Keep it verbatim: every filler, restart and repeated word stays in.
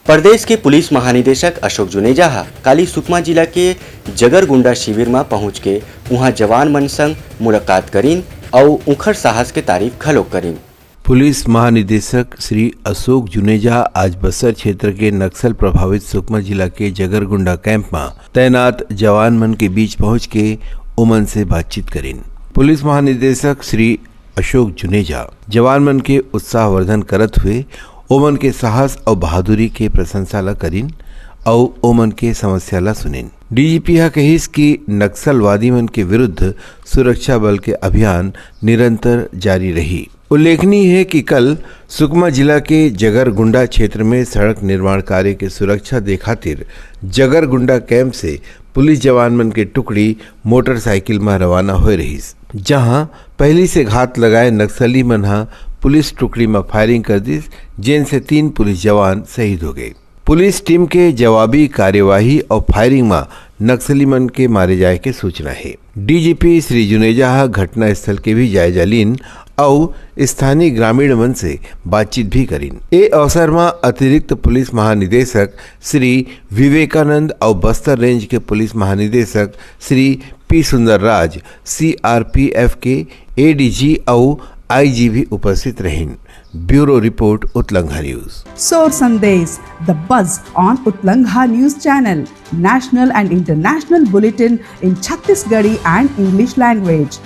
प्रदेश के पुलिस महानिदेशक अशोक जुनेजा ह काली सुकमा जिला के जगरगुंडा शिविर म पहुंच के उहां जवान मन संग मुलाकात करिन अउ उंखर साहस के तारीफ घलोक करिन। पुलिस महानिदेशक श्री अशोक जुनेजा आज बस्तर क्षेत्र के नक्सल प्रभावित सुकमा जिला के जगरगुंडा कैंप म तैनात जवान मन के बीच पहुंच के ओमन से बातचीत करिन। पुलिस महानिदेशक श्री अशोक जुनेजा जवान मन के उत्साहवर्धन करत हुए ओमन के साहस अउ बहादुरी के प्रशंसा ला करिन अउ ओमन के समस्या ला सुनिन। डीजीपी ह कहिस कि नक्सलवादी मन के विरुद्ध सुरक्षा बल के अभियान निरंतर जारी रही। उल्लेखनीय हे कि कल सुकमा जिला के जगरगुंडा क्षेत्र में सड़क निर्माण कार्य के सुरक्षा दे खातिर जगरगुंडा कैंप से पुलिस जवान मन के टुकड़ी मोटरसाइकिल म रवाना होए रहिस, जहां पहिली से घात लगाए नक्सली मन ह पुलिस टुकड़ी म फायरिंग कर दिस, जेन से तीन पुलिस जवान शहीद हो गए। पुलिस टीम के जवाबी कार्यवाही अउ फायरिंग म नक्सली मन के मारे जाए के सूचना हे। डीजीपी श्री जुनेजा ह घटनास्थल के भी जायजा लीन अउ स्थानीय ग्रामीण मन से बातचीत भी करिन। ए अवसर म अतिरिक्त पुलिस महानिदेशक श्री विवेकानंद अउ बस्तर रेंज के पुलिस महानिदेशक श्री पी सुंदर राज, सीआरपीएफ के एडीजी अउ आईजी भी उपस्थित रहिन। Bureau report, Utlangha news. Sor Sandesh, the buzz on Utlangha News Channel, national and international bulletin in Chhattisgarhi and English language.